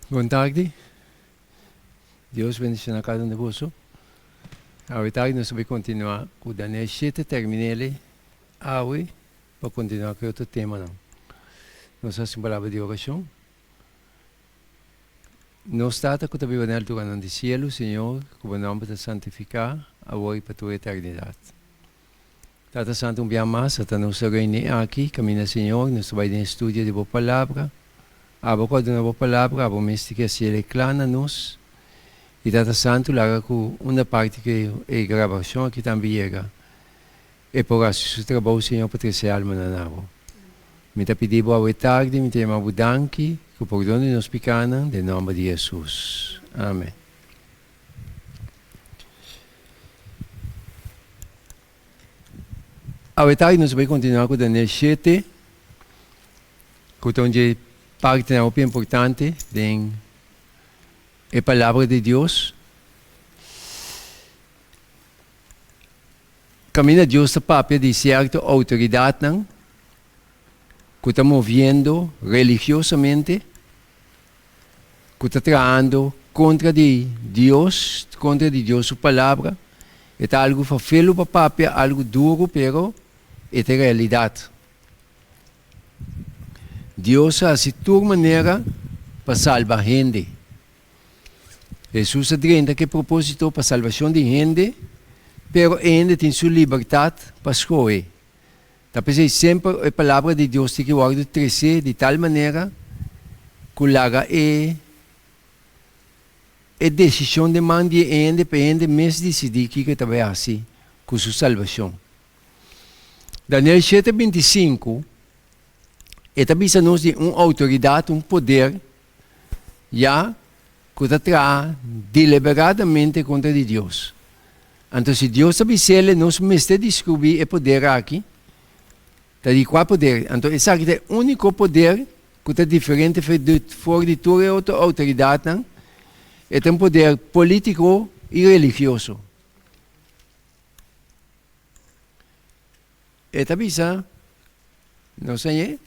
Bon tardi. Dios bendiciona cada un di boso. Awe tardi nos ta bay continua cu Daniel shete terminele awe pa continua cu e otro temanan. Nos haci un palabra di oracion. Nos Tata cu ta biba na alturanan di cielo, Señor, cu bo nomber ta santifica awor y pa tur eternidad. Tata Santu un bia mas a ta nos a reuni aki caminda Señor nos ta bay den estudio di bo palabra abo cu a duna bo palabra abo mes tin ki haciel e cla na nos y Tata Santu laga cu unda parti cu e grabacion aki tambe yega e por haci su trabou Señor pa trece almanan na bo mi ta pidi bo awe tardi mi ta yama bo danki cu pordon di nos picanan den nomber di Jesus amen. Awe tardi nos bai kontinuá ku Daniel shete, ku ta un dje partinan hopi importante den e Palabra di Dios. Kaminda Dios ta papia di sierto outoridatnan ku ta moviendo religiosamente, ku ta trahando kontra di Dios, kontra di Dios su Palabra. E ta algu fafelu pa papia, algu duru, pero e ta e realidat. Dios a hasi tur manera pa salba hende. Hesus a drenta ku e propósito pa salbashon di hende, pero e hende tin su libertat pa skohe. Ta p'esei semper e Palabra di Dios tin ki wòrdu tresé di tal manera ku laga e e desishon den man di e hende pa e hende mes disidí kiko e ta bai hasi ku su salbashon. Daniel shete 25 e ta bisa nos di un outoridat, un poder, ya ku ta traha deliberadamente kontra di Dios. Anto si Dios ta bis'el nos mester diskubrí e poder aki, ta di kua poder? Anto esaki ta e úniko poder ku ta diferente for di tur e otro outoridatnan, e ta un poder polítiko i religioso. E ta bisa, nos a ñe,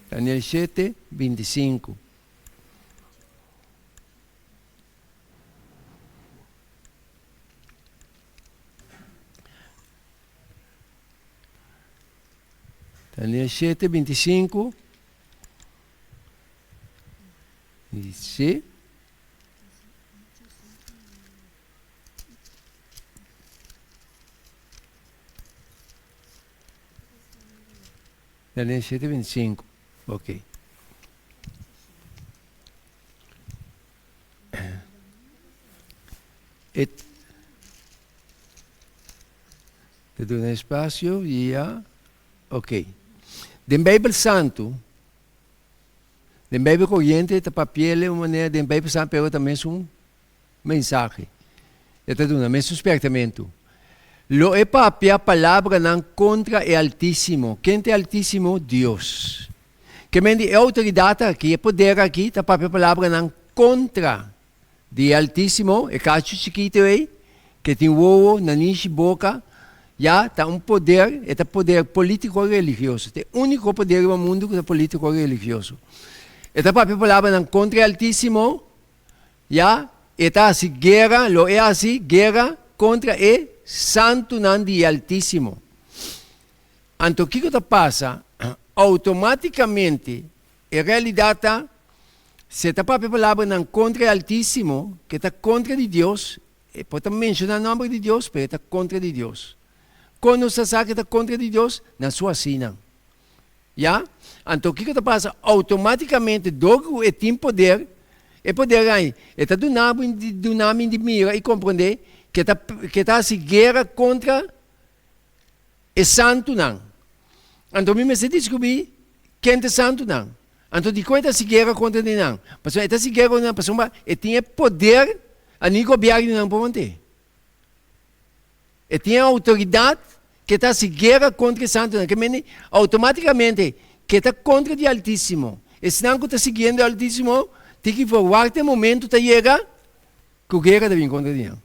Daniel shete, 25. Daniel shete, 25. Sí. Daniel shete 25. Ok. Et te duna espacio y ya. Ok. Den Bijbel Santu, den Bijbel Corriente ta papiele un manera, den Bijbel Santu pero ta mesun mensahe. E ta duna mesun spiertamentu. Lo e papia palabranan kontra e Altísimo. Ken ta e Altísimo? Dios. Ke men di e outoridat aki, e poder aki, ta papia palabranan kontra di e Altísimo, e kachu chikitu ei, ke tin wowo, nanishi, boka, ya, ta un poder, e ta poder polítiko religioso. Ta e úniko poder riba mundu ku ta polítiko religioso. E ta papia palabranan kontra e Altísimo, Ya, e ta hasi guera, lo e hasi guera kontra e santunan di e Altísimo. Anto kiko ta pasa? Outomátikamente e realidat ta, si e ta papia palabranan kontra e Altísimo, ke ta kontra di Dios, e por ta menshoná nòmber di Dios, pero e ta kontra di Dios. Kon nos ta sa ku e ta kontra di Dios? Na su hasinan. Ya? Anto kiko ta pasa? Outomátikamente dor ku e tin poder, e poder ai, e ta duna bo duna mi di mira i komprondé ku e ta ku e ta hasi guera kontra e santunan. Anto mi mester diskubrí ken ta e santunan. Anto dikon e ta hasi guera kontra di nan? Pasobra e ta hasi guera kontra nan pasobra e tin e poder a ni gobièrnunan por manté. E tin e outoridat ke ta hasi guera kontra e santunan. Ke mende outomátikamente ke ta kontra di Altísimo. Esnan ku ta siguiendo e Altísimo tin ki forwakta e momentu ta yega ku guera ta bin kontra di nan.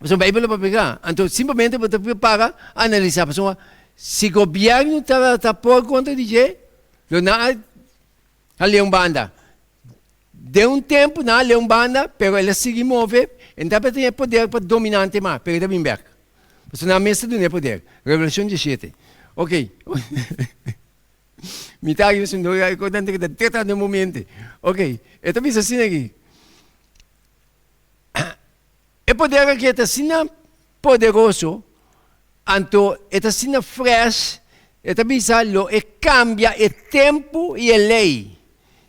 Pasobra Beibel lo papia kla. Anto simplemente bo ta para analisá pasobra si gobièrnu ta ta por kontra di dje lo nan a halia un banda. Den un tempu nan a lei un banda, pero el a sigui move, e no tabata tin e poder pa dominante mas, pero e ta bin bek. Pasobra nan mes ta duna e poder. Revelashon diesshete. Ok. Mi ta aki pasobra mi no kontento ku ta tratando e momente. Ok, e ta bisa asina aki. E poder aki e ta asina poderoso, anto e ta asina fresh, e ta bisa lo e cambia e tempo y e ley.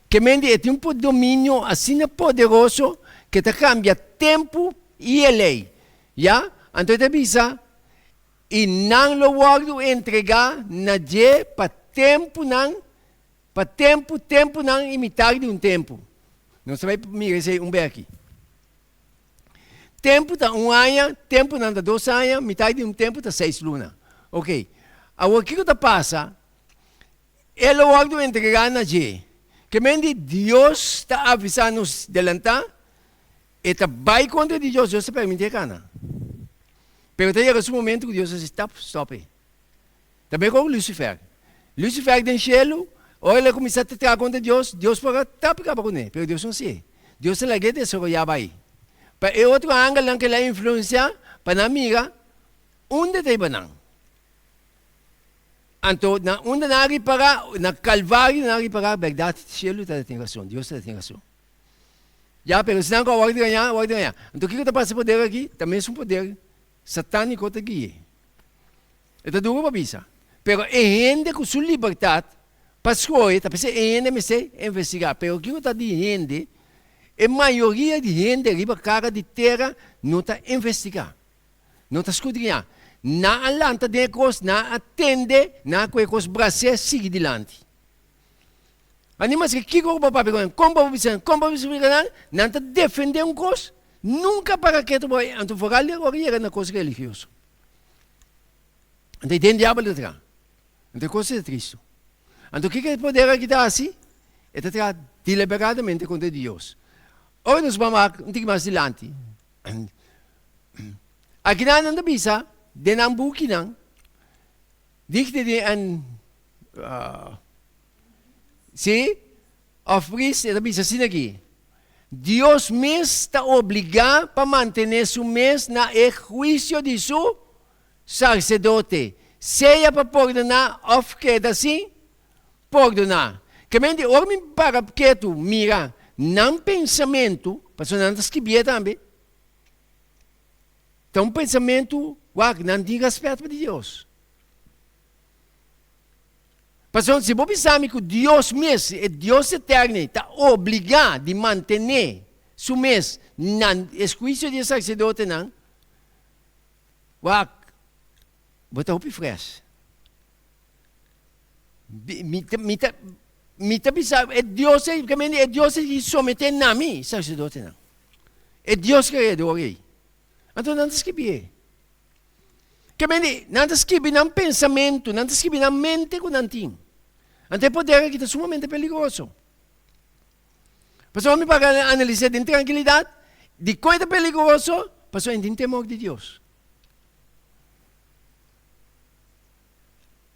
Ke mende e tin un dominio asina poderoso ke ta cambia tempo y e ley. Ya? Anto e ta bisa, y nan lo wordo entrega na dje pa temponan, pa tempo, temponan y mitar di un tempo. Nos ta bay mira esey un beki. Tempu ta un aña, tempunan ta dos aña, mitad di un tempu ta seis luna. Ok. Awor kiko ta pasa? E lo wòrdu entregá na dje. Ke men di Dios ta avisá nos delantá, e ta bai kontra di Dios, Dios ta permití e kana. Pero ta yega su momento ku Dios a si stop, stop e. Ta mekor ku Lucifer. Lucifer den shelu, ora el a kuminsá ta traha kontra Dios, Dios por a tap kaba kuné, pero Dios no hasié. Dios a lag'é desaroyá bai. Pa e otro angelnan ku el a influensiá, pa nan mira unda ta hiba nan. Anto, na unda nan a ripará, na Kalvario nan a ripará, bèrdat, shelu tabatin rason, Dios tabatin rason. Ya, pero si nan ku a wòrdu gañá, a wòrdu gañá. Anto kiko ta pasa e poder aki? Ta mes un poder satániko ta gui'é. E ta duru pa bisa, pero e hende ku su libertat pa skohe ta p'esei e hende mester investigá. Pero kiko ta di hende? E mayoria di hende riba kara di tera no ta investigá, no ta skudriñá. Nan a lanta den e kos, nan a tende, nan a kohe e kos bras'é sigui dilanti. Anto maske kiko ku bo papia ku nan, kon bo bisa nan, kon bo splika nan, nan ta defendé un kos, nunka para ketu bo, anto foral ora yega na kos religioso. Anto e den diabel ta traha. Anto e kos ta tristu. Anto kiko e poder aki ta hasi? E ta traha deliberadamente kontra di Dios. Ora nos ban wak un tiki mas dilanti, akinan nan ta bisa den nan bukinan, Dichte di en, si, òf priest, e ta bisa asina aki, Dios mes ta obligá pa mantené su mes na e huisio di su sarsedote, sea pa pordoná òf keda sin pordoná. Kemente ora mi para ketu mira nan pensamentu, pasobra nan ta skibié tambe, ta un pensamentu wak nan tin rèspèt pa di Dios. Pasobra si bo bisa mi ku Dios mes, e Dios eterno, ta obligá di mantené su mes na e huisio di e saserdotenan, wak, bo ta hopi fres. Mi ta, mi ta, mi ta bisa, e Dios ei, e Dios ei someté na mi, saserdotenan. E Dios kreador ei. Anto nan ta skibié. Ke men di, nan ta skibi nan pensamentu, nan ta skibi nan mente ku nan tin. Anto e poder aki ta sumamente peligroso. Pasobra mi paga analis'é den trankilidat, dikon e ta peligroso? Pasobra e tin temor di Dios.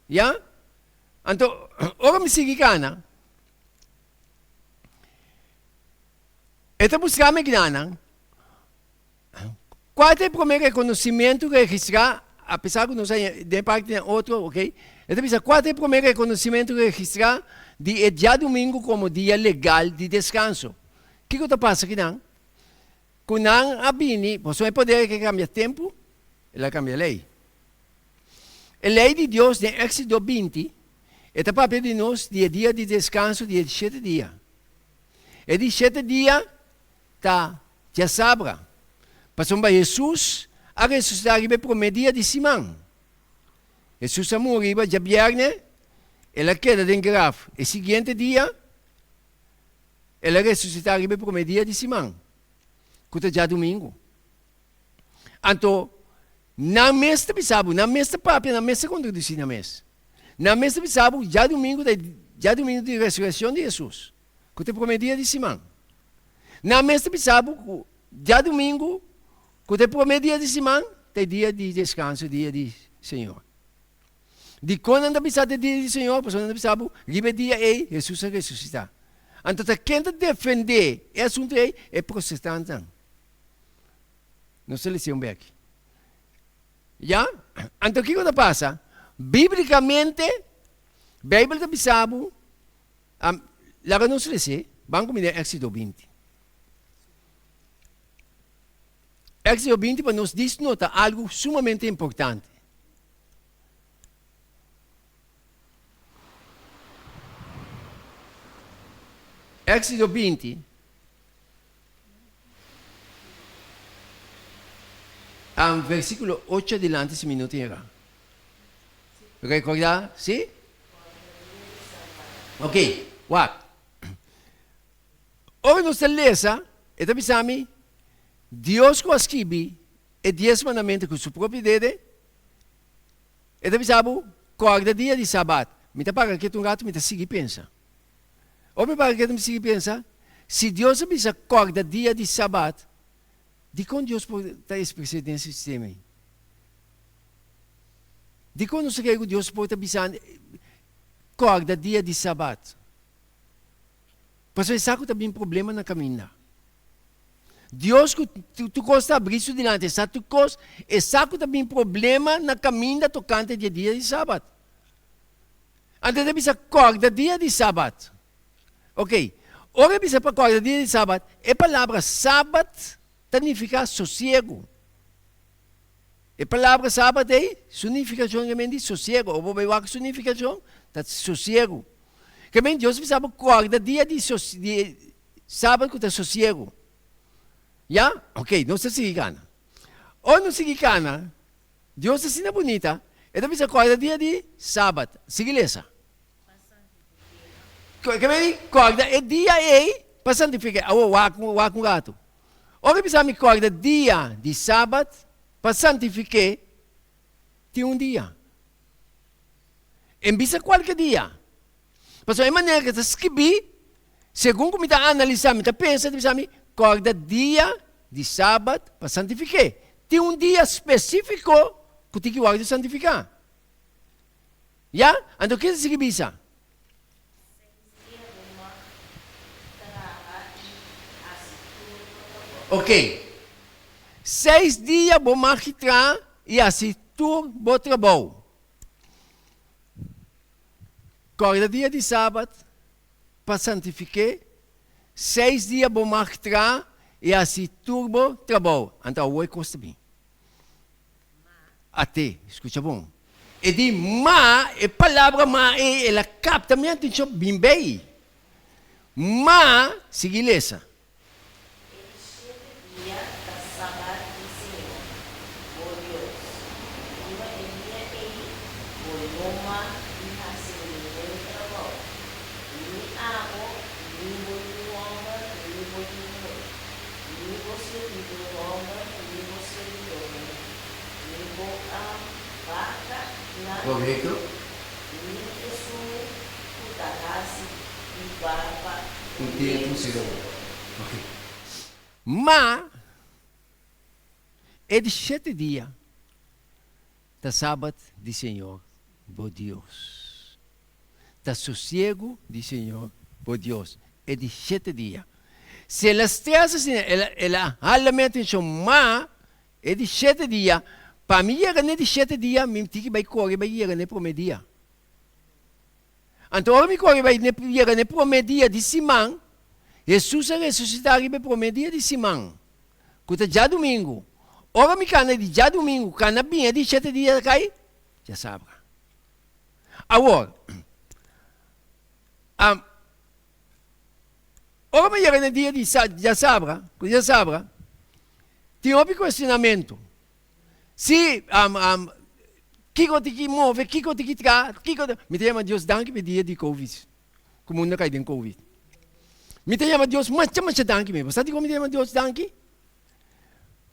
Ya? Anto, ora mi sigui kana, e ta buska mi gnanan. Cual ta e prome reconocimiento registra, a pesar cu nos a den parti den otro, ok, e ta bisa cual ta e prome reconocimiento registra di e diadomingo como dia legal di descanso. Kico ta pasa kinan? Cu nan a bini, pasobra e poder ke cambia tempo, el a cambia ley. E ley di Dios den Exodo 20, e ta papia di nos di e dia di descanso di e shete dia. E di shete dia Ta djasabra, pasobra Hesus a resusitá riba e promé dia di siman. Hesus a muri riba djabièrnè, el a keda den graf. E siguiente dia, el a resusitá riba e promé dia di siman, ku ta djadumingu. Anto, nan mes ta bisa bo, nan mes ta papia, nan mes ta kontradisí nan mes. Nan mes ta bisa bo, djadumingu ta e djadumingu di resurekshon di Hesus. Ku ta e promé dia di siman. Nan mes ta bisa bo ku djadumingu, ku ta e promé dia di siman, ta e dia di deskanso, dia di Señor. Dikon nan ta bisa ta e dia di Señor? Pasobra nan ta bisa bo, riba e dia ei, Hesus a resusitá. Anto ta ken ta defendé e asuntu ei? E protestantenan. Nos ta lesa un bek. Ya? Anto kiko ta pasa? Bíblikamente, Beibel ta bisa bo, laga nos lesa, ban ku mi den Éxodo 20. Éxodo 20 pa nos dis nota algu sumamente importante. Éxodo 20. Versículo 8 adilanti si mi no tin erá. Recordá, sí? Ok, wak. Ora nos ta lesa, e ta bisa mi, Dios ku a skibi e dies mandamentu ku su propio dede, e ta bisa bo, kòrda dia di Sabat. Mi ta para ketu un ratu, mi ta sigui pensa. Ora mi para ketu mi sigui pensa, si Dios a bisa kòrda dia di Sabat, dikon Dios por ta ekspres'é den e sistema ei? Dikon nos ta kere ku Dios por ta bisa kòrda dia di Sabat? Pasobra e sa ku ta bin problema na kaminda. Dios ku tur kos ta abrí su dilanti, e sa tur kos, e sa ku ta bin problema na kaminda tokante di e dia di Sabat. Anto e ta bisa kòrda dia di Sabat. Oke, ora e bisa pa kòrda dia di Sabat, e palabra Sabat ta nifiká sosiegu. E palabra Sabat ei, su nifikashon ta men di sosiegu. Ora bo bai wak su nifikashon, ta sosiegu. Ke men Dios bisa bo kòrda dia di di Sabat ku ta sosiegu. Ya? Oke, nos ta sigui kana. Ora nos sigui kana, Dios ta asina bunita, E ta bisa kòrda dia di Sabat. Sigui lesa. Ke men di kòrda e dia ei pa santifik'é. Awor wak wak un ratu. Ora e bisa mi kòrda dia di Sabat pa santifik'é, tin un dia. En bisa kualke dia. Pasobra e manera ku ta skibí, segun ku mi ta analisá, mi ta pensa, ta bisa mi, kòrda dia di Sabat pa santifik'é. Tin un dia spesífiko ku tin ki wòrdu santifiká. Ya? Anto ke ta sigui bisa? Oké. Seis dia bo mag traha i hasi tur bo trabou. Kòrda dia di Sabat pa santifik'é, seis dia bo mag traha i hasi tur bo trabou. Anto awor e kos ta bin. At'é, skucha bon. E di ma, e palabra ma ei el a kapta mi atenshon bin bei. Ma, sigui lesa. E di shete dia ta Sabat di Señor, bo Dios. Riba e dia ei bo no mag di hasi ningun trabou, ni abo, ni bo yu hòmber, ni bo yu muhé, ni bo sirbidó hòmber, ni bo sirbidó muhé, ni bo bakanan, ni esun ku ta hasi di barba un tempu sigur. Ma e di shete dia ta Sabat di Señor bo Dios. Ta sosiegu di Señor bo Dios e di shete dia. Si el a stresa asina, el a hala mi atenshon, ma e di shete dia, pa mi yega n'e di shete dia, mi tin ki bai kore bai yega n'e promé dia. Anto ora mi kore bai yega na e promé dia di siman, Hesus a resusitá riba e promé dia di siman, ku ta djadumingu. Ora mi kana di djadumingu kana bin e di shete dia ta kai djasabra. Awor, ora mi yega na e dia di djasabra, ku djasabra, tin hopi kuestionamentu. Si, kiko tin ki move, kiko tin ki traha, kiko ta. Mi ta yama Dios danki pa e dia di Covid, ku mundu a kai den Covid. Mi ta yama Dios masha masha danki mi. Bo sa dikon mi ta yama Dios danki?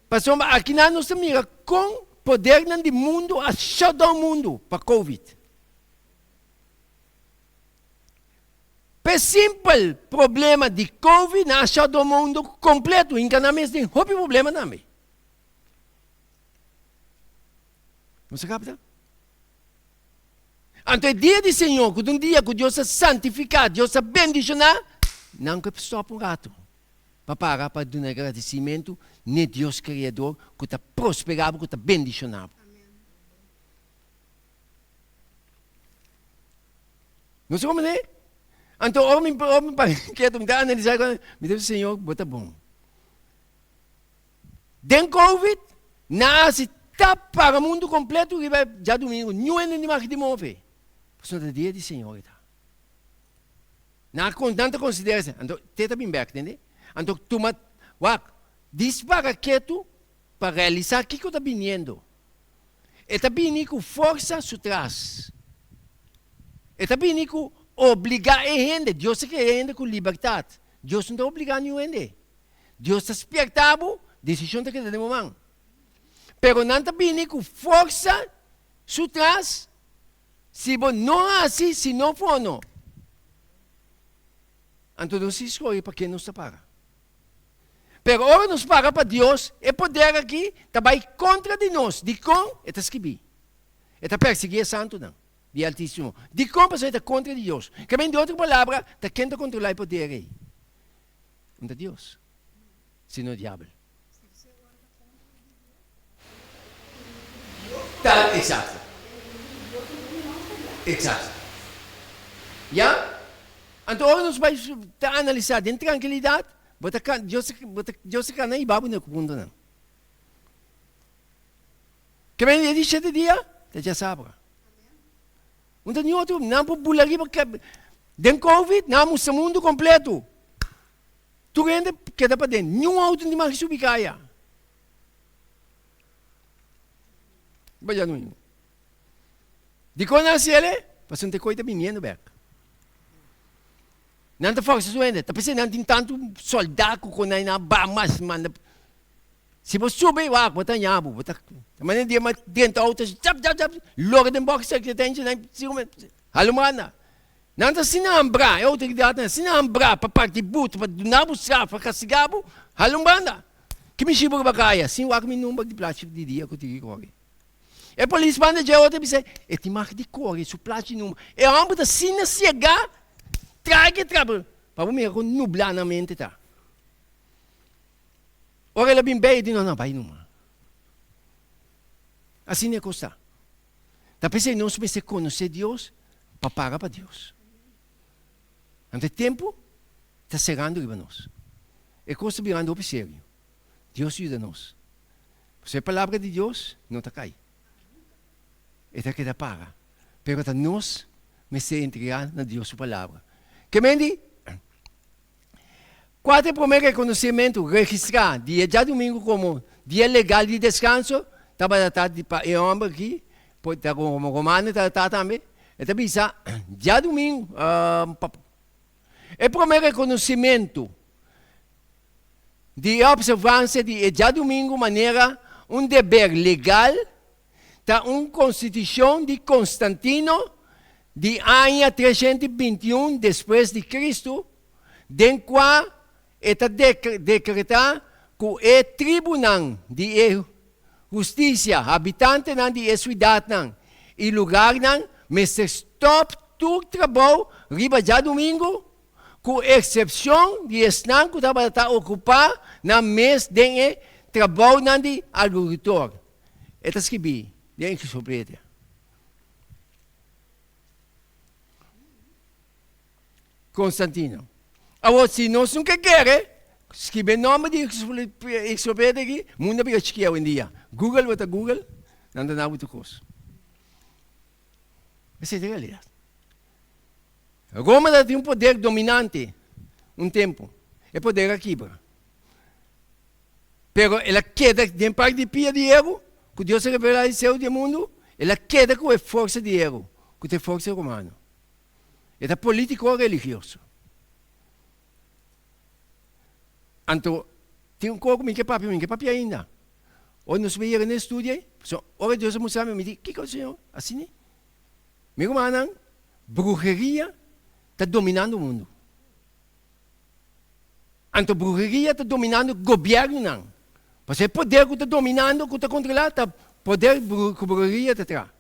Pasobra akinan nos ta mira kon podernan di mundu a shut down mundu pa Covid. P'e simpel problema di Covid nan a shut down mundu kompleto, hinka nan mes den hopi problema tambe. Nos a kapta? Anto e dia di Señor, ku ta un dia ku Dios a santifiká, Dios a bendishoná, Nan ke stòp un ratu pa para pa duna gradisimentu n'e Dios Kreador ku ta prosperá bo, ku ta bendishoná bo. No sa komo ne? Anto ora mi ora mi para ketu mi ta analisá mi ta bisa Señor bo ta bon. Den covid nan a hasi tap para mundu kompletu riba e djadumingu niun hende ni mag di move pasobra ta dia di Señor e ta. Nan a nan ta konsidera esei anto te ta bin bek tende anto tuma wak dis para ketu pa realisá kiko ta biniendo. E ta bini ku forsa su tras. E ta bini ku obligá e hende. Dios ta krea e hende ku libertat. Dios no ta obligá niun hende. Dios ta spiertá bo, desishon ta keda den bo man. Pero nan ta bini ku forsa su tras, si bo no hasi, si no fono. Anto nos tin skohe pa ken nos ta para. Pero ora nos para pa Dios, e poder aki ta bai kontra di nos. Dikon? E ta skibí. E ta persiguí e santunan di e Altísimo. Dikon? Pasobra e ta kontra di Dios. Ke men di otro palabra, ta ken ta kontrolá e poder ei? No ta Dios, sino diabel. Ta exacto. Exacto. Ya? Anto ora nos bai ta analisa den trankilidad, bo ta kan, Dios bo ta Dios ta kana hiba bo na e puntonan. Ke men e di shete dia ta djasabra. Un ta ni otro, nan por bula riba den covid nan a mustra mundu kompleto. Tur hende keda paden, niun auto no tin mag subi kaya. Baja no. Dikon nan hasi ele? Pasobra te koi ta biniendo bek. Nan ta forsa su hende. Ta p'esei nan tin tantu solda ku kon nan a ba mas manda. Si bo subi, wak, bo ta haña bo. Bo ta manera di ma drenta auto, chap chap chap, logra den boxer ke ta hincha nan halumanda. Nan ta asina hambrá, e outoridatnan asina hambrá pa parti but, pa duna bo straf, pa kastigá bo, hala un banda. Ki mishi bo riba kaya, sin wak mi number di plachi di dia ku tin ki kore. E polis banda dje otro bisa, e tin mag di kore su plachi number. E hòmber ta asina siegá, traha ke traha, pa bo mira kon nublá nan mente ta. Ora el a bin bei, e di, no, no, bai numa. Asina e kos ta. Ta p'esei nos mester konosé Dios pa paga pa Dios. Anto e tempu ta serando riba nos. E kos ta birando hopi serio. Dios yuda nos. Pasobra e palabra di Dios no ta kai. E ta keda para. Pero ta nos mester entregá na Dios su palabra. Ke men di? Kua ta e promé rekonosementu registrá di e djadumingu komo dia legal di deskanso? Tabata ta di pa e hòmber aki, por ta komo romano tabata ta tambe, e ta bisa, Djadumingu, E promé rekonosementu di e opservansia di e djadumingu manera un deber legal ta un konstitushon di Konstantino di aña 321 despues di Kristu, den kua e ta dekretá ku e tribunan di e hustisia, habitantenan di e suidatnan i lugarnan mester stòp tur trabou riba djadumingu, ku eksepshon di esnan ku tabata ta okupá nan mes den e trabounan di agrikultor. E ta skibí den Enciclopedia. Constantino. Awor, si nos no ke kere, skibi e nomber di Enciclopedia aki, mundo a bira chiki awendia. Google bo ta Google, nan ta na bo tur kos. Esei ta e realidad. Roma tabatin un poder dominante un tempu. E poder a kibra. Pero el a keda den parti di pia di heru ku Dios a revelá di seu di e mundu, el a keda ku e forsa di heru, ku ta e forsa romano. E ta polítiko religioso. Anto, tin un kos ku mi ke papia, mi no ke papia ainda. Ora nos bai yega na e studio ei, pasobra ora Dios a mustra mi, mi di, Kiko, Señor? Asina? Mi rumannan, bruheria ta dominando mundu. Anto bruheria ta dominando gobièrnunan. Pasobra e poder ku ta dominando, ku ta kontrolá, ta poder ku bruheria ta traha.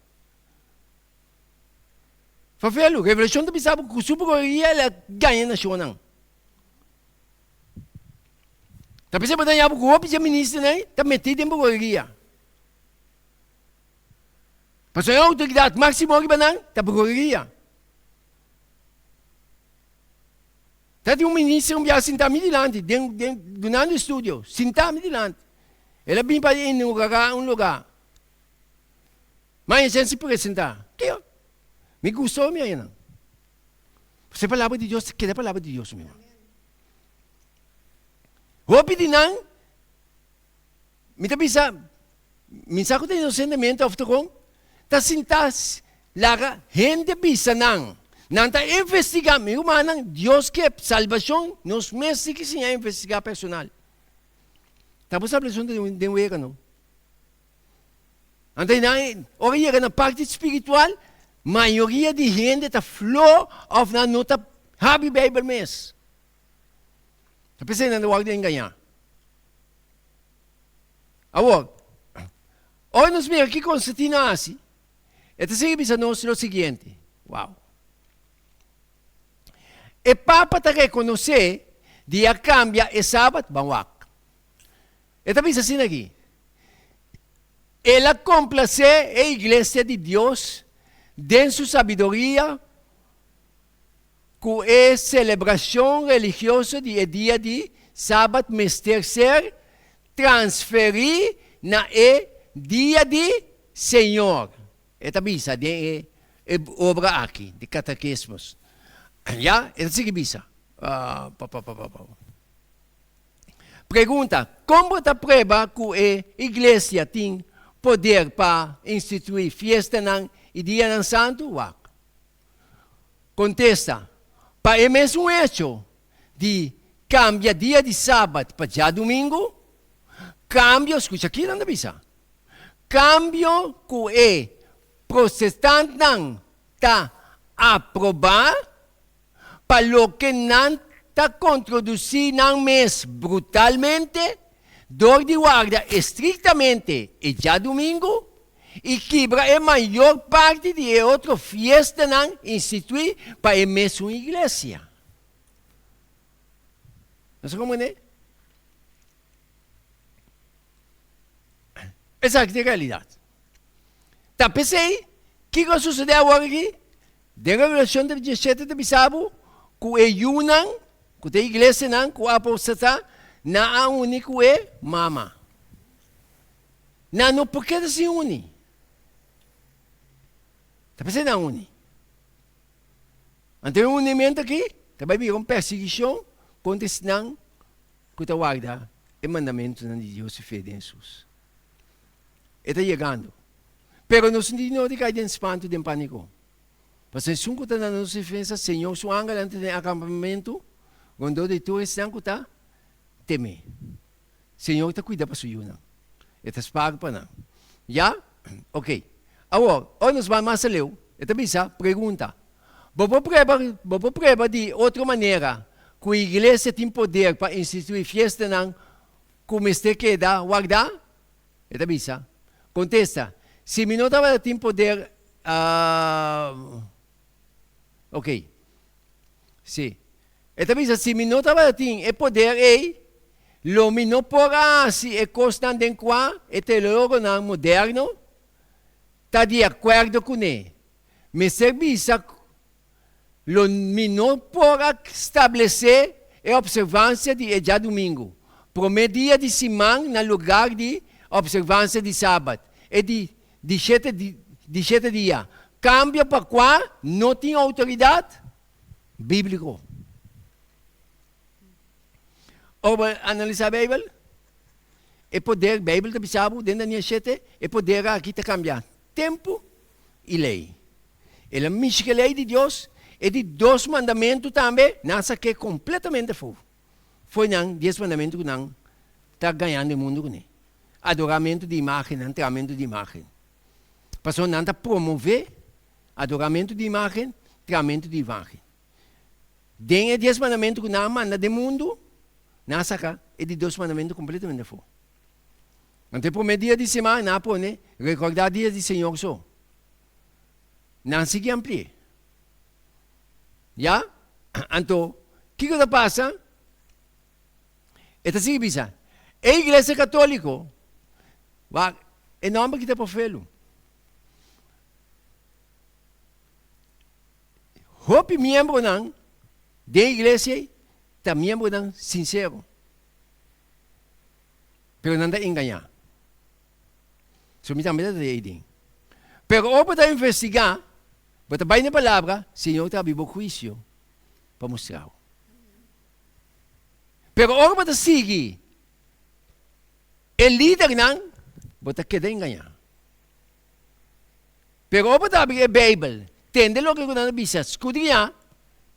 Fafelu, Revelashon ta bisa bo ku su bruheria el a gaña nashonnan. Ta p'esei bo ta haña bo ku hopi dje ministernan ta metí den bruheria. Pasobra e outoridat máksimo riba nan ta bruheria. Ta tin un minister un biaha sintá mi dilanti den den dunando estudio, sintá mi dilanti. El a bin pa inaugurá un lugá. Maña si presentá. Kiko? Mi gustó mi haña nan. Pasobra e palabra di Dios ta keda palabra di Dios, mi hermano. Hopi di nan, mi ta bisa, mi sa ku ta inosentemente òf ta kon, ta sinta laga hende bisa nan. Nan ta investigá, mi rumannan, Dios ke salbashon, nos mes tin ki siña investigá personal. Ta bo salbashon ta den wega no. Anto nan, ora yega na parti spiritual, mayoria di hende ta flo òf nan no ta habri Beibel mes. Ta p'esei nan ta wòrdu engañá. Awor, ora nos mira ki Constantino a hasi, e ta sigui bisa nos lo siguiente, Wow! E Papa ta rekonosé di a kambia e Sabat, ban wak. E ta bisa asina aki, El a komplasé e iglesia di Dios den su sabiduria, ku e selebrashon religioso di e dia di Sabat mester ser transferí na e dia di Señor. E ta bisa den e obra aki di Katekismus. Ya, e ta sigui bisa. Pregunta, Kon bo ta prueba ku e iglesia tin poder pa instituí fiestanan i dianan santu? Wak. Kontesta, Pa e mesun echo di kambia dia di sabat pa djadumingu, kambio, skucha ki nan ta bisa, kambio ku e protestantnan ta aprobá pa loke nan ta kontrodusí nan mes brutalmente dor di warda estriktamente e djadumingu, i kibra e mayor parti di e otro fiestanan instituí pa e mesun iglesia. Nos a komprendé? Esaki ta e realidat. Ta p'esei, kiko a susedé awor aki? Den Revelashon ta diesshete ta bisa bo ku e yunan, ku ta e iglesianan ku a apostatá, nan a uni ku e mama. Nan no por keda sin uni. Ta p'esei nan uni. Anto e unimentu aki ta bai bira un persiguishon kontra esnan ku ta warda e mandamentunan di Dios i fe den Hesus. E ta yegando. Pero nos no tin nodi kai den spantu i den paniko. Pasobra esun ku ta na nos defensa, Señor su angelnan ta den akampamentu rondó di tur esnan ku ta tem'é. Señor ta cuida pa su yunan. E ta spaar pa nan. Ya? Ok. Awor, ora nos bai mas aleu, e ta bisa, pregunta, Bo por prueba, bo por prueba di otro manera cu iglesia tin poder pa institui fiestanan cu mester keda warda? E ta bisa, contesta, Si mi no tabata tin poder, uh, ok. Si. E ta bisa, Si mi no tabatin e poder ei, lo mi no por a hasi e kosnan den kua e teologonan moderno ta di akuerdo kuné. Mester bisa ku lo mi no por a stablesé e opservansia di e djadumingu, promé dia di siman na lugar di opservansia di sabat, e di di shete di shete dia, kambio pa kua no tin outoridat. Bíbliko. Ora bo analisá Beibel, e poder, Beibel ta bisa bo den Daniel shete, e poder aki ta kambia tempu i lei. El a mishi ku e lei di Dios, e di dos mandamentu tambe nan a sak'é kompletamente afó. Foi nan dies mandamentu ku nan ta gañando e mundu kuné. Adoramentu di imágennan, tramentu di imágen. Pasobra nan ta promové Adoramentu di imágen, tramentu di imágen. Den e dies mandamentu ku nan a manda den mundu, nan a saka e di dos mandamentu kompletamente afó. Anto e promé dia di siman nan a pone rekordá dia di Señor so. Nan sigui ampli'é. Ya? Anto, kiko ta pasa? E ta sigui bisa, E Iglesia Katóliko, wak, e nòmber ki ta por felu. Hopi miembronan den iglesia ei ta miembronan sinsero, pero nan ta engañá. So mi tambe ta den ei den. Pero ora bo ta investigá, bo ta bai na e palabra, Señor ta habri bo huisio pa mustra bo. Pero ora bo ta sigui e lidernan, bo ta keda engañá. Pero ora bo ta habri e Beibel, tende loke ku nan ta bisa, skudriñá,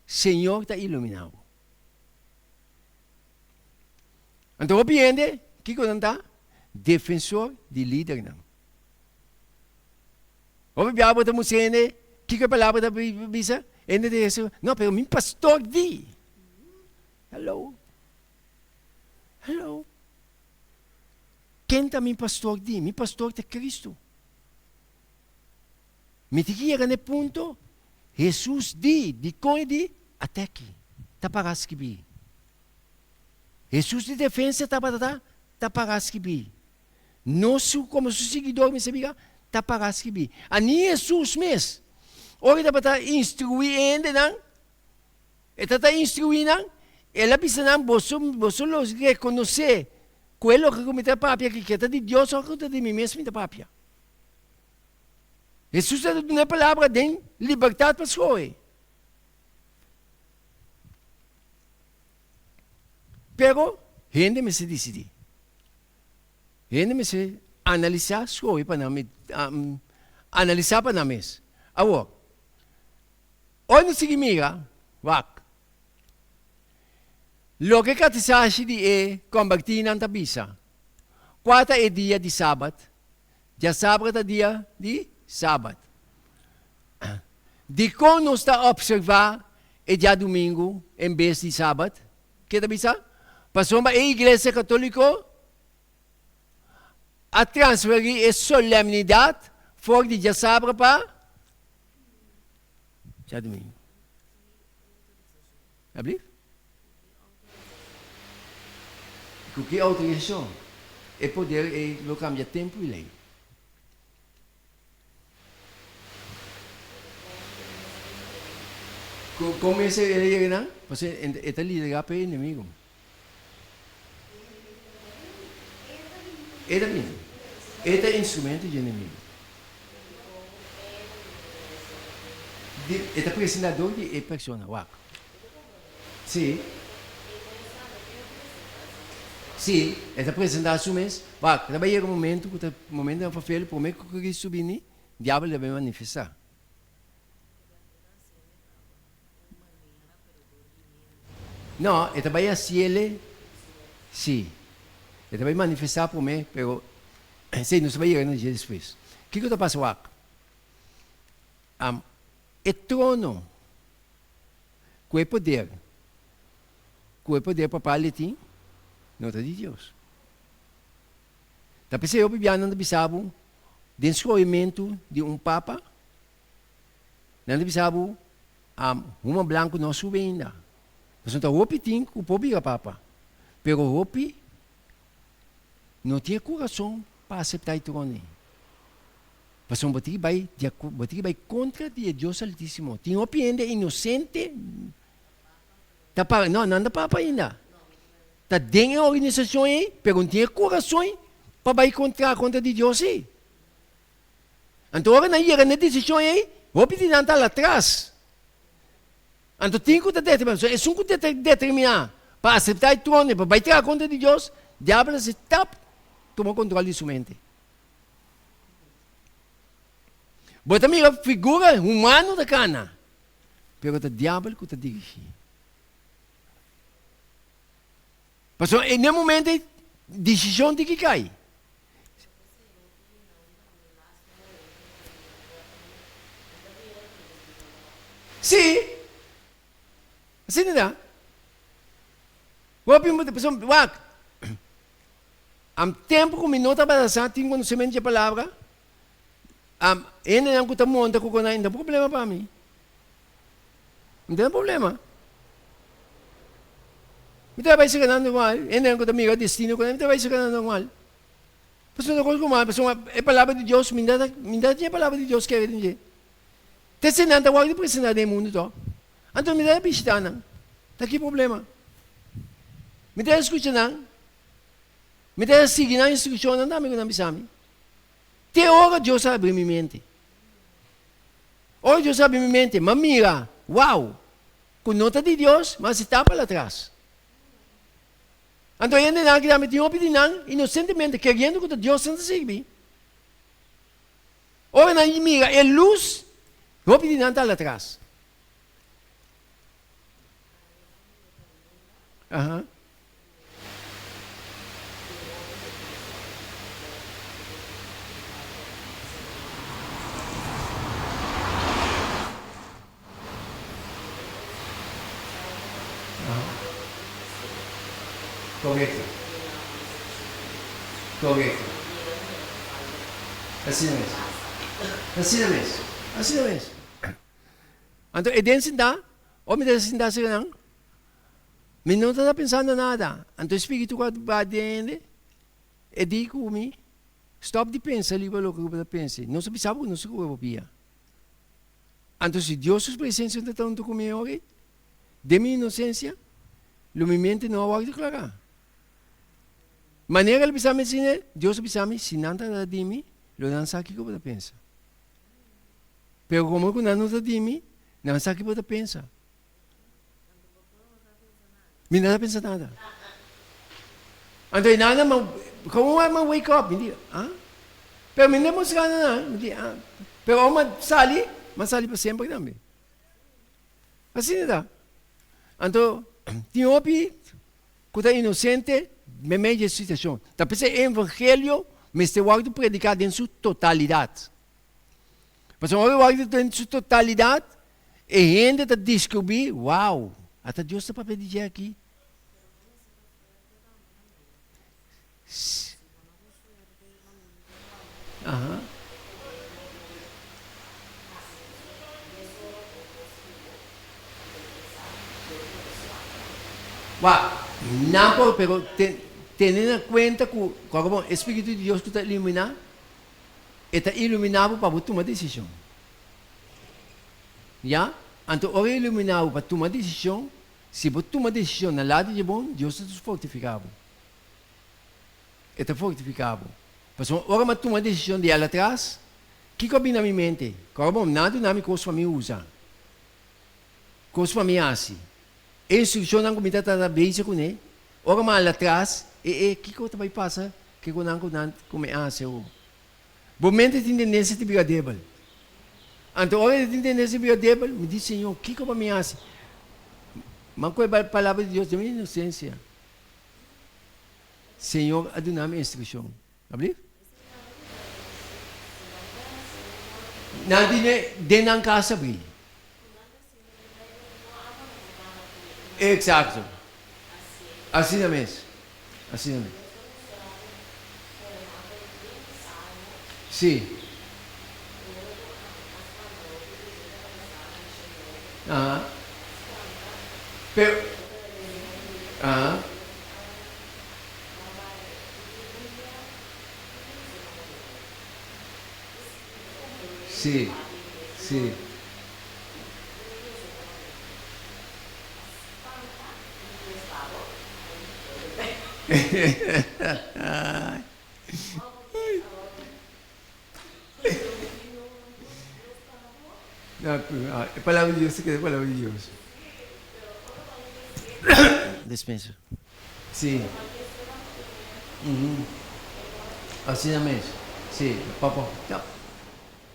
Señor ta iluminá bo. Anto hopi hende, kiko nan ta? Defensor di lidernan. Hopi biaha bo ta mustra hende kiko e palabra ta bisa, hende ta bisa, no, pero mi pastor di. Hello. Hello. Ken ta mi pastor di? Mi pastor ta Cristo. Mi tin ki yega na e punto, Hesus di, dikon e di? At'aki, ta para skibí. Hesus di defensa tabata ta, ta para skibí. Nos su, komo su siguidor mester bira, ta para skibí. Ani Hesus mes, ora e tabata instruí e hendenan, E ta ta instruí nan, el a bisa nan, Boso, boso lo rekonosé ku e loke ku mi ta papia aki ke ta di Dios òf ku ta di mi mes mi ta papia. Hesus a duna e palabra den libertat pa skohe. Pero hende mester disidí. Hende mester analisá, skohe pa nan, analisá pa nan mes. Awor, Ora nos sigui mira, wak, loke katisashi di e kombertínan ta bisa, Kua ta e dia di Sabat? Djasabra ta dia di Sabat. Dikon nos ta opservá e djadumingu en bes di Sabat? Ke ta bisa? Pasobra e Iglesia Katóliko a transferí e solemnidat for di djasabra pa Djadumingu. Ablief? Ku ki outorisashon e poder ei lo kambia tempu i lei? Kon mester el a yega nan? Pasobra e ta liderá pa e enemigu. E ta bini. E ta instrumento dje enemigu. Di, e ta presentá dor di e persona. Wak. Sí. Sí, e ta presentá su mes. Wak, ta bai yega un momento ku ta momento nan fafel, promé ku Cristo bini, diabel ta bai manifestá. No, e ta bai haciele, si. E ta bai manifesta prome, pero esey nos ta bai yega na dje despues. Kico ta pasa wak? Am, e trono cu e poder, cu e poder papal e tin, no ta di Dios. Ta p'esey hopi biaha nan ta bisa bo den scohimento di un papa, Nan ta bisa bo, Huma blanku no a subi ainda. Pasobra ta hopi tin ku por bira papa, pero hopi no tin e kurason pa aseptá e trono ei. Pasobra bo tin ki bai bo tin ki bai kontra di e Dios Altísimo. Tin hopi hende inosente ta para, no, nan ta papa ainda. Ta den e organisashon ei, pero no tin e kurason pa bai kontra kontra di Dios ei. Anto ora nan yega na e desishon ei, hopi di nan ta al atras. Anto tin ku ta determiná. So esun ku ta determiná pa aseptá e trono i pa bai traha kontra di Dios, diabel a hasi tap tuma kontrol di su mente. Bo ta mira figura humano ta kana, pero ta diabel ku ta dirigí. Pasobra e n'e momento ei desishon tin ki kai. Sí, asina ta. Hopi mucha pasobra wak, am tempu ku mi no tabata sa tin konosementu dje palabra, am hendenan ku ta monta ku konai no ta problema pa mi. No ta problema. Mi ta bai serka nan normal. Hendenan ku ta mira destino ku nan, mi ta bai serka nan normal. Pasobra no kos ku mal, pasobra e palabra di Dios, mi no ta mi no ta tin e palabra di Dios kere den dje. Te si nan ta wòrdu presentá den e mundu tòg. Anto mi ta bishitá nan. Ta ki problema? Mi ta skucha nan. Mi ta sigui nan instrukshonnan tambe ku nan bisa mi. Te ora Dios a abri mi mente. Ora Dios a abri mi mente, m'a mira, wow, ku no ta di Dios, m'a hasi tapa latras. Anto e hendenan aki tambe tin hopi di nan inosentemente keriendo ku ta Dios nan ta sirbi. Ora nan mira e lus, hopi di nan ta latras. Aha. Korekto. Korekto. Asina mes. Asina mes. Asina mes. Anto e den sintá, ora mi ta sintá asina nan, Mi no ta pensando nada. Anto e spiritu ku a ba den hende, e di ku mi, Stòp di pensa riba loke ku bo ta pensa. Nos a bisa bo ku nos ta kura bo pia. Anto si Dios su presensia no ta huntu ku mi ora, den mi inosensia, lo mi mente no a wòrdu klará. Manera el bisa mi asina, Dios a bisa mi, si nan ta ta di mi, lo nan sa kiko bo ta pensa. Pero komo ku nan no ta di mi, nan sa kiko bo ta pensa. Mi no ta pensa nada. Anto e nana ma, komo ma wake up? Mi di, ah? Pero mi no demostrá na nan. Mi di, ah. Pero ora mi sali, mi sali pa semper tambe. Asina ta. Anto, tin hopi ku ta inosente meimei di e situashon. Ta p'esei e evangelio mester wòrdu prediká den su totalidat. Pasobra ora wòrdu den su totalidat, e hende ta diskubrí, Wow, ata Dios ta papia di dje aki. Aha. Wak, nan por, pero tene na kuenta ku, kòrda bon, e Spiritu di Dios ku ta iluminá, E ta iluminá bo pa bo tuma desishon. Ya? Anto ora e iluminá bo pa tuma desishon, si bo tuma desishon na lado dje bon, Dios ta fortifiká bo. E ta fortifiká bo. Pasobra ora mi a tuma desishon di al atras, kiko a bini na mi mente? Kòrda bon, nan a duna mi kos pa mi usa, kos pa mi hasi. E instrukshonnan ku mi ta trata bezig kuné, ora mi a al atras, e e kiko ta bai pasa Ke ku nan ku nan ku mi hasi awor? Bo mente tin tendensia di bira debel. Anto ora e tin tendensia di bira debel, mi di, Señor, kiko pa mi hasi? M'a kohe palabra di Dios den mi inosensia. Señor a duna mi instrukshon. Ablief? Nan tine den nan kas abri. Exacto. Asina mes. Asina mes. Sí. Aha. Pero, aha. Sí, sí. E palabra di Dios ta keda e palabra di Dios. Dispensa. Sí. Asina mes. Sí, papa.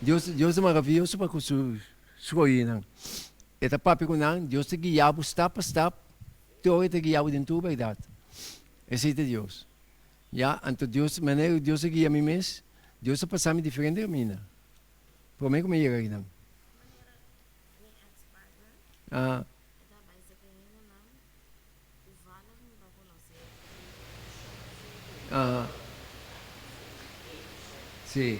Dios, Dios ta maraviyoso pa ku su su oinan. E ta papia ku nan, Dios ta guia bo stap pa stap, te ora e ta guia bo den tur bèrdat. Esei ta Dios. Ya, anto Dios, manera ku Dios a guia mi mes, Dios a pasa mi diferente kaminda promé ku mi a yega akinan. Ah. Aha. Sí.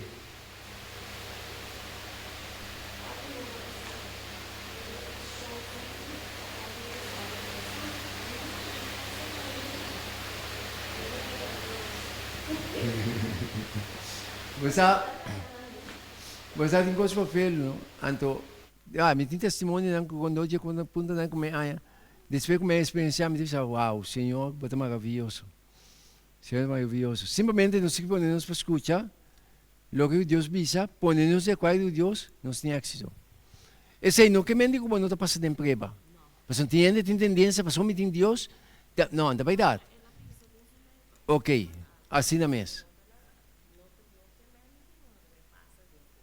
Bo sa, bo sa tin kos pa felu, no? Anto, ya, mi tin testimonionan ku cuando dje ku puntonan ku mi haña, despues ku mi a experiencia mi ta bisa, wow, Señor, bo ta maraviyoso. Señor ta maraviyoso. Simplemente nos tin ku pone nos pa skucha loke ku Dios bisa, pone nos di akuerdo ku Dios, nos tin éxito. Esei no ke mende ku bo no ta pasa den prueba. Pasobra tin hende tin tendensia, pasobra mi tin Dios, ta, no, no ta bèrdat. Ok, asina mes.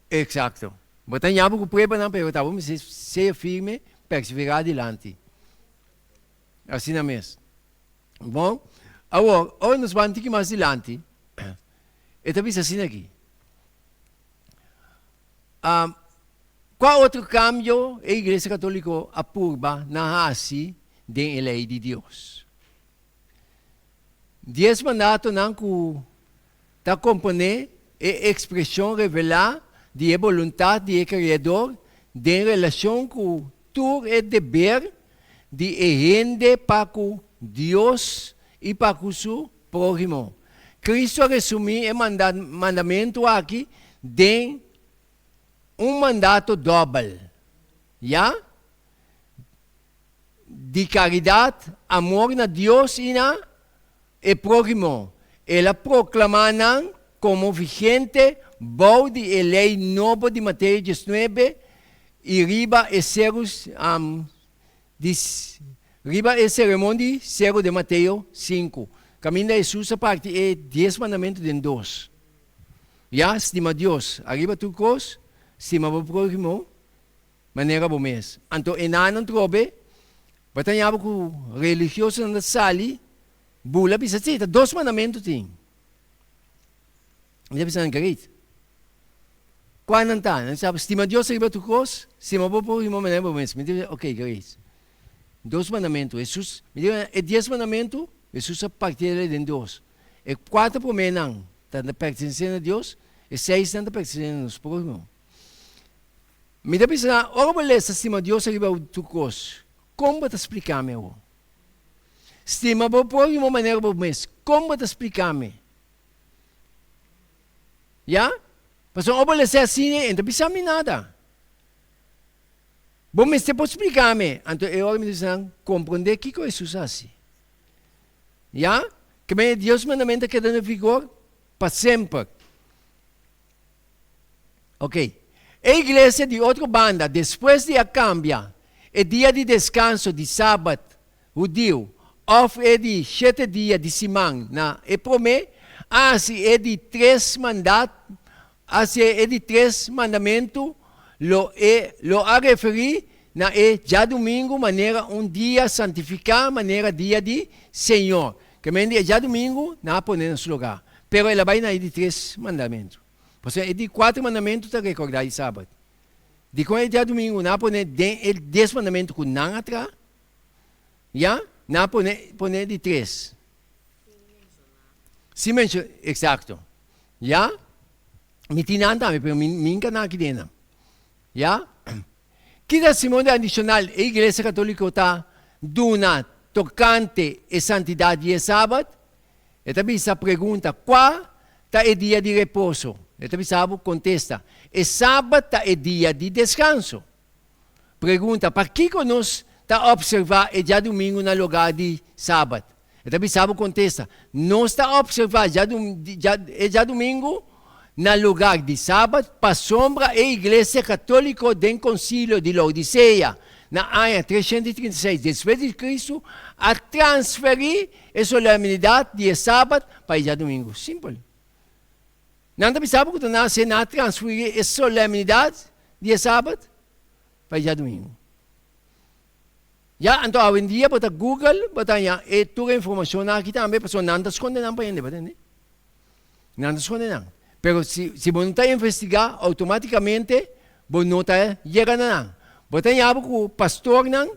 Exacto. Bo ta ña bo cu pruebanan, pero ta bo mester sea firme, persevera adilanti. Asina mes. Bon, awor, ora nos ban tiki mas dilanti, e ta bisa asina aki. Um, cua otro cambio e Iglesia Catolico a purba na haci den e ley di Dios? Dies mandatonan ku ta komponé e ekspreshon revelá di e boluntat di e Kreador den relashon ku tur e deber di e hende pa ku Dios i pa ku su próhimo. Kristu a resumí e mandamentu aki den un mandato dòbel, ya. Di karidat, amor na Dios i na e próhimo. El a proklamá nan komo vigente bou di e lei nobo di Mateo diesnuebe i riba e seru di riba e seremon di seru den Mateo sinku, kaminda Hesus a parti e dies mandamentu den dos. Ya, stima Dios ariba tur kos, stima bo próhimo Manera bo mes. Anto e nanan trobe, bo ta ñaba ku religiosonan ta sali bula bisa, Si, ta dos mandamentu tin. Mi ta bisa nan, Great. Kua nan ta? Nan sa, stima Dios riba tur kos, stima bo próhimo manera bo mes. Mi ta bisa, Ok, great. Dos mandamentu. Hesus, mi ta bisa, e dies mandamentu, Hesus a parti el den dos. E kuater proménan ta pertenesé na Dios, e seisnan ta pertenesé na nos próhimo. Mi ta bisa nan, ora bo lesa stima Dios ariba tur kos, kon bo ta splika mi awor? Stima bo próhimo manera bo mes, kon bo ta splika mi? Ya? Pasobra ora bo lesa asina, e no ta bisa mi nada. Bo mester por splika mi. Anto e ora mi ta bisa nan, komprondé kiko Hesus a hasi. Ya? Ke manera Dios mandamentu a keda na vigor pa semper. Ok. E iglesia di otro banda, despues di a cambia e dia di descanso di Sabat hudiu of e di shete dia di siman na e prome, a haci e di tres mandat, haci e di tres mandamentu lo e lo a referi na e djadumingu manera un dia santifica manera dia di Señor. Ke men di e djadumingu nan a pone na su lugar, pero el a bai na e di tres mandamentu. Pasobra e di kuater mandamentu ta rekordá di sabat. Dikon e djadumingu nan a pone den e dies mandamentu ku nan a traha? Ya, nan a pone pone e di tres. Sin menshoná. Eksakto. Ya, mi tin nan tambe, pero mi mi nka nan aki den nan. Ya. Ki testimonio adishonal e Iglesia Katoliko ta duna tokante e santidat di e Sabat? E ta bisa pregunta, Kua ta e dia di reposo? E ta bisa bo kontesta, E Sabat ta e dia di deskanso. Pregunta, Pakiko nos ta opservá e djadumingu na lugá di Sabat? E ta bisa bo kontesta, Nos ta opservá e djadumingu na lugar di Sabat pasobra e Iglesia Katóliko den Konsilio di Laodisea na aña 336 despues di Kristu a transferí e solemnidat di e Sabat pa e djadumingu. Simpel. Nan ta bisa bo ku ta nase nan a transferí e solemnidat di e Sabat pa e djadumingu. Ya, anto awendia bo ta Google, bo ta haña e tur e informashonnan aki tambe, pasobra nan ta skonde nan pa hende, bo ta tende? Nan ta skonde nan. Pero si, si bo no ta investigá, outomátikamente bo no ta yega na nan. Bo ta haña bo ku pastornan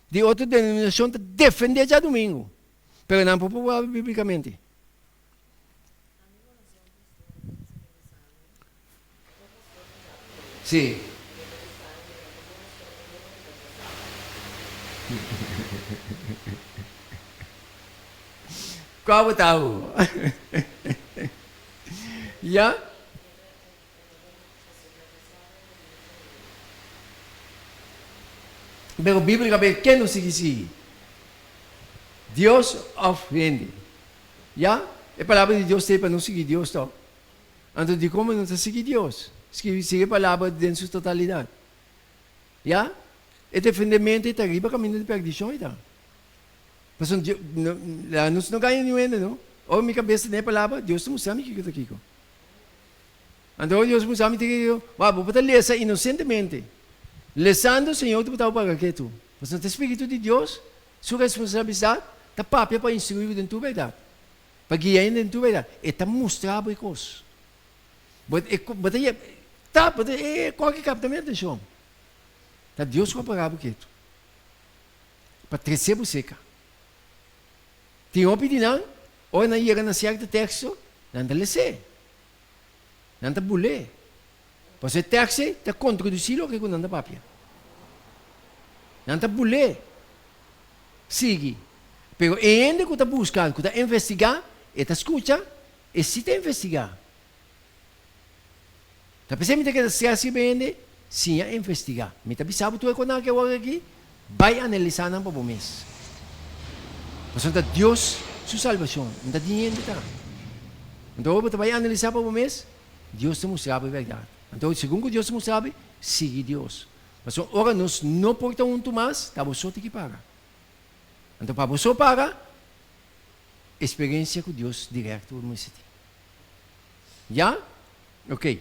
di otro denominashon ta defendé djadumingu, pero nan por proba bíblikamente. Sí. Kua bo ta awo? Ya? Pero bíblicamente ken nos sigui sigui? Dios of hende? Ya? E palabra di Dios t'ei pa nos sigui Dios tòg. Anto dikon bo no ta sigui Dios? Sigui e palabra den su totalidat. Ya? E defendementu ei ta riba kaminda di perdishon ei ta. Pasobra Dios, no, nos no gaña niun hende no. Ora mi kabes ta den e palabra, Dios ta mustra mi kiko ta kiko. Anto ora Dios mustra mi ta kiko, wak, bo por ta lesa inosentemente. Lesando Señor ta botabo paga ketu. Pasobra ta e Spiritu di Dios su responsabilidat ta papia pa instruí bo den tur bèrdat. Pa guia hende den tur bèrdat. E ta mustra bo e kos. Bo e bo ta yeb ta bo ta e kòke kapta mi atenshon. Ta Dios ku a paga bo ketu. Pa trese bo seka. Tin hopi di nan, ora nan yega na sierto teksto, nan ta les'é. Nan ta bul'é. Pasobra e teksto ei ta kontradusí loke ku nan ta papia. Nan ta bul'é. Sigui. Pero e hende ku ta buska, ku ta investigá, e ta skucha, e si ta investigá. Ta p'esei mi ta keda stress riba hende, siña investigá. Mi ta bisa bo tur e konan ke wòrdu aki, bai analisá nan pa bo mes. Pasobra ta Dios su salbashon, no ta di hende ta. Anto ora bo ta bai analisá pa bo mes, Dios ta mustra bo e bèrdat. Anto segun ku Dios ta mustra bo, sigui Dios. Pasobra ora nos no por ta huntu mas, ta bo so tin ki paga. Anto pa bo so paga, eksperensia ku Dios direkto bo mester tin. Ya? Ok.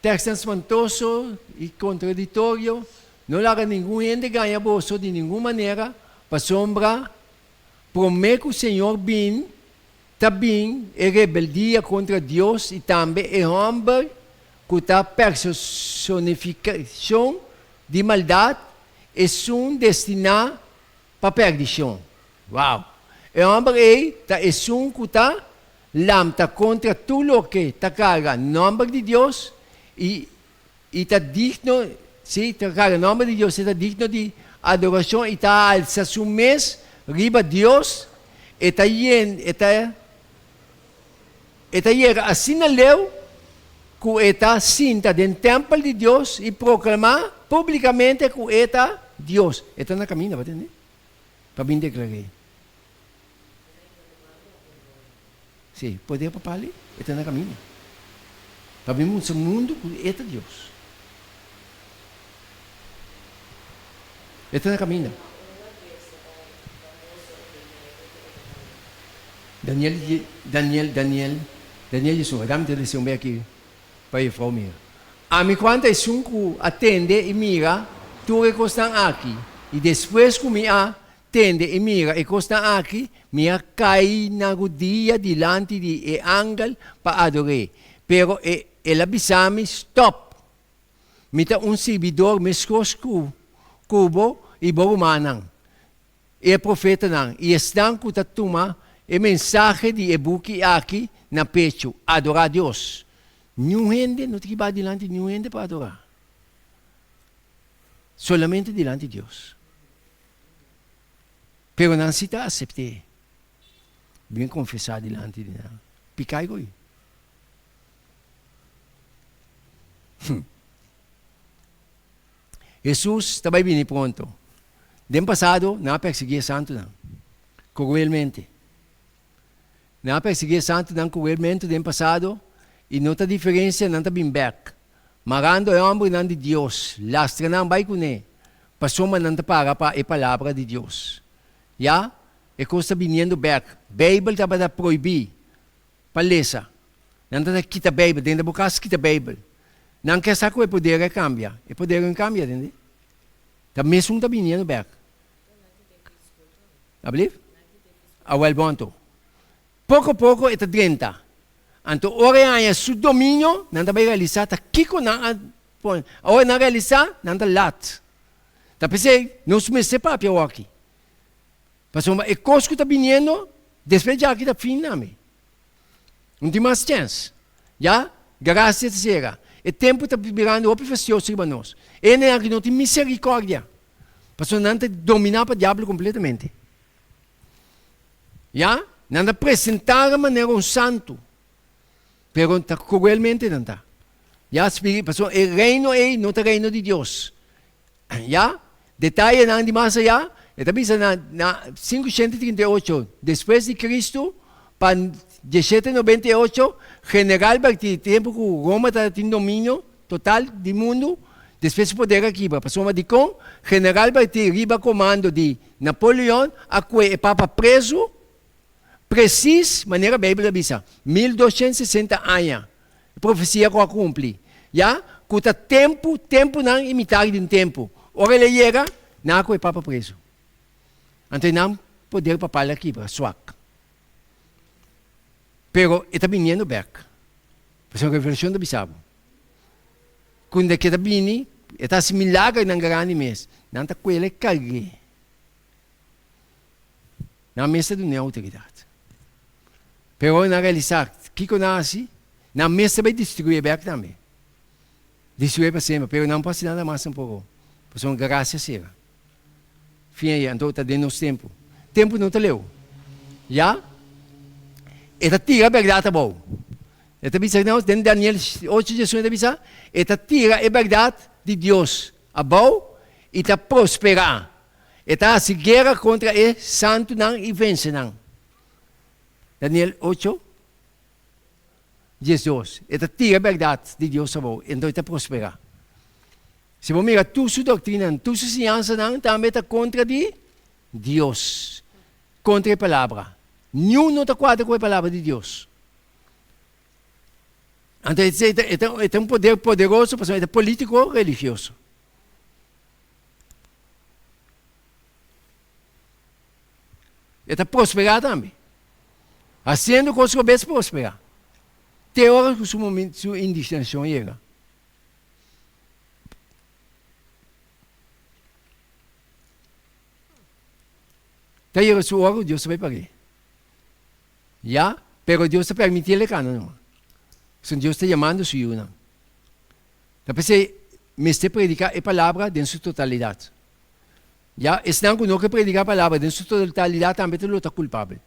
Tekstnan spantoso i kontradiktorio, No laga ningun hende gaña boso di ningun manera, pasobra promé ku Señor bin, ta bin e rebeldia kontra Dios i tambe e hòmber ku ta personifikashon di maldat, esun destiná pa perdishon. Wow! E hòmber ei ta esun ku ta lamta kontra tur loke ta karga nòmber di Dios i i ta digno, sí, ta karga nòmber di Dios, e ta digno di adorashon i ta alsa su mes riba Dios, e ta yen, e ta e ta yega asina leu ku e ta sinta den tèmpel di Dios i proklamá públikamente ku e ta Dios. E ta na kaminda, bo tende? Pa bin deklar'é. Sí, poder papal e ta na kaminda. Pa bin mustra mundu ku e ta Dios. E ta na kaminda. Daniel, Daniel, Daniel, Daniel 11. Dame ta lesa un bek aki pa e frou mira. Ami Juan ta esun ku a tende i mira tur e kosnan aki, i despues ku mi a tende i mira e kosnan aki, mi a kai na rudia dilanti di e angel pa ador'é. Pero e el a bisa mi, Stòp! Mi ta un sirbidor meskos ku ku bo i bo rumannan, i e profetanan, i esnan ku ta tuma e mensahe di e buki aki na pechu, adorá Dios. Niun hende no ta kiba dilanti niun hende pa adorá. Solamente dilanti Dios. Pero nan si ta asept'é. Bin konfesá dilanti di nan. Piká i goi. Hesus ta bai bini pronto. Den pasado nan a persiguí e santunan kruelmente. Nan a persiguí e santunan kruelmente den pasado i no ta diferensia nan ta bin bèk, marando e hòmbernan di Dios, lastra nan bai kuné, pasobra nan ta para pa e palabra di Dios. Ya, e kos ta biniendo bèk. Beibel tabata prohibí pa lesa. Nan ta ta kita Beibel, den bo kas kita Beibel. Nan ke sa ku e poder a kambia. E poder no kambia, tende? Ta mesun ta biniendo bek. Ablief? Awel bon anto. Poko poko e ta drenta. Anto ora e haña su dominio, nan ta bai realisa ta kiko nan a pone. Ora nan realisa, nan ta lat. Ta p'esei nos mester papia awor aki. Pasobra e kos ku ta biniendo despues djaki ta fin nami. No tin mas chèns. Ya, grasia ta sera. E tempu ta birando hopi fastioso riba nos. E hendenan aki no tin miserikòrdia, pasobra nan ta dominá pa diablo kompletamente. Ya, nan ta presentá manera un santu. Pero ta cruelmente nan ta. Ya, pasobra e reino ei no ta reino di Dios. Ya, detayenan di mas ayá, e ta bisa na na 538 despues di Cristo pa 1798, general Bertie, tempu ku Roma tabatin dominio total di mundu, despues su poder a kibra. Pasobra dikon general Bertie riba komando di Napoleon a kue e papa prezu? Presis manera Beibel ta bisa, 1260 aña, e profesia ku a kumpli, ya ku ta tempu, tempunan i mitar di un tempu. Ora el a yega, nan a kohe papa prezu. Anto e nan poder papal a kibra, swak. Pero e ta biniendo bek. Pasobra Revelashon ta bisa bo, ku ke ta bini, e ta hasi milagernan grandi mes. Nan ta kuel e karg'é. Nan mes ta duna e outoridat. Pero ora nan realisá kiko nan a hasi, nan mes ta bai destruí bèk tambe. Destruí pa semper. Pero nan no por hasi nada mas tampoko, pasobra grasia sera. Fin ei, anto ta den nos tempu. Tempu no ta leu. Ya, e ta tira bèrdat abou. E ta bisa nos den Daniel ocho diesun e ta bisa, e ta tira e bèrdat di Dios abou i ta prosperá. E ta hasi guera kontra e santunan i vense nan. Daniel ocho, 12. E ta tira bèrdat di Dios abou, enton e ta prosperá. Si bo mira tur su doktrinanan, tur su siñansanan tambe ta kontra di Dios, kontra e Palabra. Niun no ta kuadra ku e Palabra di Dios. Anto e ta un poder poderoso pasobra e ta polítiko religioso. E ta prosperá tambe. Hasiendo kos robes prosperá. Te ora ku su momento, su indignashon yega. Ta yega su ora ku Dios ta bai par'é. Ya, pero Dios ta permitié el kana numa. Pasobra Dios ta yamando su yunan. Ta p'esei mester prediká e palabra den su totalidat. Ya, esnan ku no ke prediká e palabra den su totalidat tambe ta lo ta kulpabel.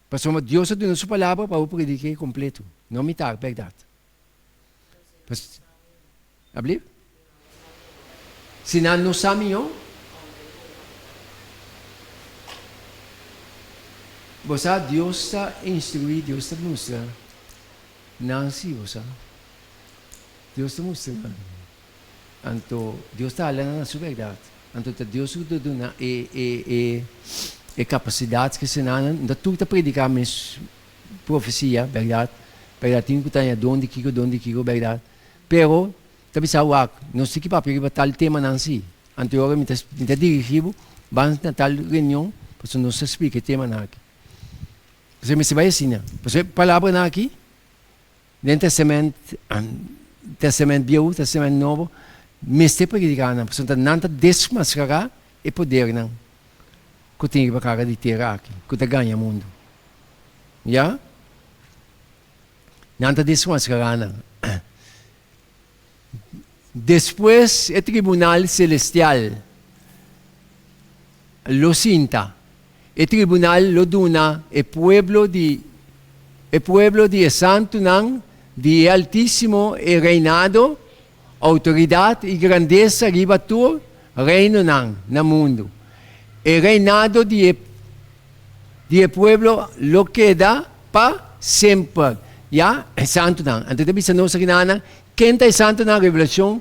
Pasobra Dios a duna su palabra pa bo predik'é kompleto, no mitar, bèrdat. Pas, ablief? Si nan no sa mihó? Bo sa, Dios ta instruí, Dios ta mustra nan si, bo sa. Dios ta mustra nan. Anto, Dios ta hala nan na su bèrdat. Anto ta Dios ku ta duna e, e, e, e kapasidat ku esei nan. No ta tur ta prediká mes profesia, bèrdat. Bèrdat, tin ku ta haña don di kiko, don di kiko, bèrdat. Pero, ta bisa wak, nos tin ki papia riba tal temanan si. Anto e ora mi ta, mi ta dirigí bo, ban na tal reunion, pasobra nos ta splika e temanan aki. Pasobra mester bai asina. Pasobra e palabranan aki, den Testament, Testament Bieu, Testament Nobo, mester prediká nan, pasobra nan ta desmaskará e podernan ku tin riba kara di tera aki, ku ta gaña mundu. Ya? Nan ta desmaskará nan. Despues e tribunal selestial lo sinta. E tribunal lo duna e pueblo di e pueblo di e santunan di e Altísimo e reinado, outoridat i grandesa riba tur reinonan na mundu. E reinado di e di e pueblo lo keda pa semper. Ya, e santunan. Anto ta bisa nos akinanan, ken ta e santunan? Revelashon,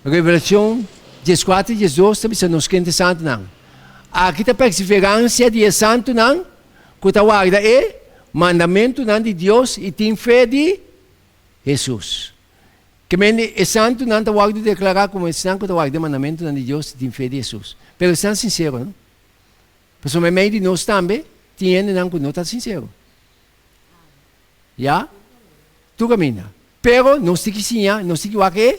Revelashon 14, 12 ta bisa nos ken ta e santunan. Aki ta perseveransia di e santunan ku ta warda e mandamentunan di Dios i tin fe di Hesus. Ke mende e santunan ta wòrdu deklará komo esnan ku ta warda e mandamentunan di Dios i tin fe di Hesus. Pero esnan sinsero, no? Pasobra meimei di nos tambe tin hendenan ku no ta sinsero. Ya? Tur kaminda. Pero nos tin ki siña, nos tin ki wak e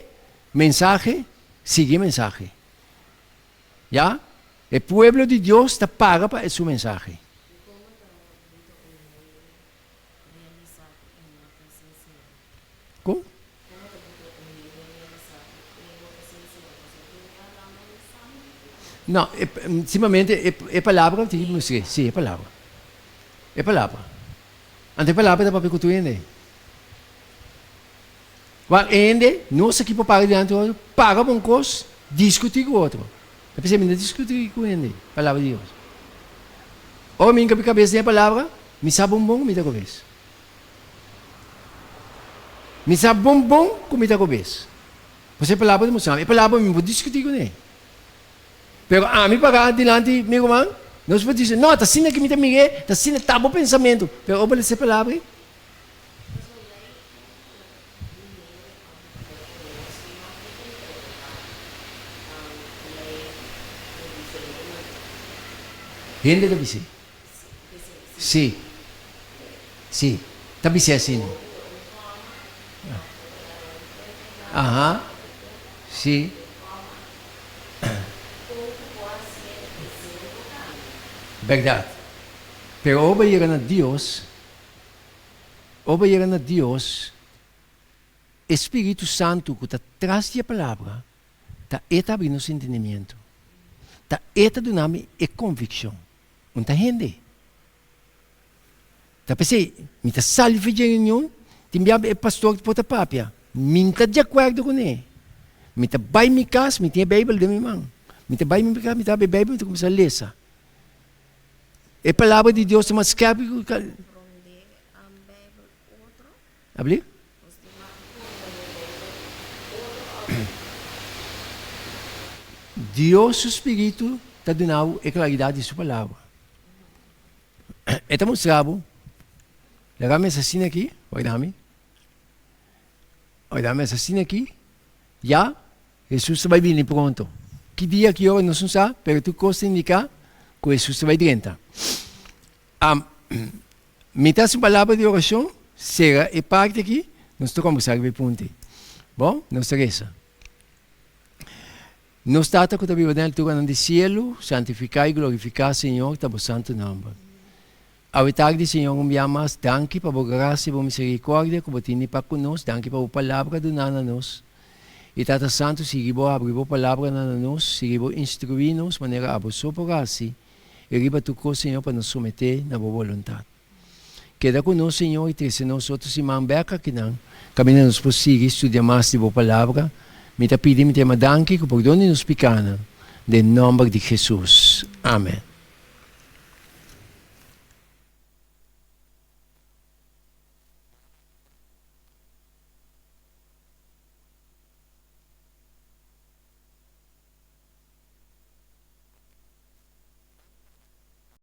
mensahe, sigui e mensahe. Ya? E pueblo di Dios ta paga pa su mensahe. Kon? No, e, simplemente e, e palabra tin ki mustra, sí, e palabra. E palabra. Anto e palabra ta papia ku tur hende. Wak e hende, nos aki por para dilanti otro, paga bon kos, diskutí ku otro. Ta p'esei mi no diskutí ku hende palabra di Dios. Ora mi hinka mi kabes den e palabra, mi sa bon bon ku mi ta kobes. Mi sa bon bon ku mi ta kobes. Pasobra e palabra ta mustra mi. E palabra mi no por diskutí kuné. Pero ami pará dilanti mi ruman, nos por disi, No, ta asina ku mi ta mir'é, ta asina ta bo pensamentu. Pero ora bo lesa e palabra ei, Hende ta bis'é. Sí. Sí. Ta bis'é asina. Aha. Sí. Bèrdat. Pero ora bo yega na Dios, ora bo yega na Dios, e Spiritu Santu ku ta tras di e Palabra, ta e ta abri nos entendimiento. Ta e ta duna mi e konvikshon. Un ta hende. Ta p'esei mi ta sali for dje reunion, tin bia e pastor por ta papia, mi no ta di akuerdo kuné. Mi ta bai mi kas, mi tin e Beibel den mi man. Mi ta bai mi kas, mi ta habri e Beibel, mi ta kuminsá lesa. E palabra di Dios ta mas skèrpi ku. Abli? Dios su spiritu ta duna bo e klaridat di su palabra. E ta mustra bo, laga mi asina aki, wak mi, wak mi asina aki, ya Hesus ta bai bini pronto. Ki dia, ki ora nos no sa, pero tur kos ta indiká ku Hesus ta bai drenta. Mi ta hasi un palabra di orashon, sera e parti aki, nos ta kombersá riba e punto ei. Bon, nos ta resa. Nos Tata ku ta biba den alturanan di sielu, santifiká i glorifiká, Señor, ta bo santu nòmber. Awe tardi, Señor, un bia mas, danki pa bo grasia i bo miserikòrdia ku bo tini pa ku nos, danki pa bo palabra duná na nos. I Tata Santu, sigui bo habri bo palabranan na nos, sigui bo instruí nos manera abo so por hasi, I riba tur kos, Señor, pa nos someté na bo boluntat. Keda ku nos, Señor, i trese nos otro siman bèk akinan, kaminda nos por sigui studia mas di bo Palabra. Mi ta pidi, mi ta yama danki ku pordon di nos pikanan, den nòmber di Jesus. Amen.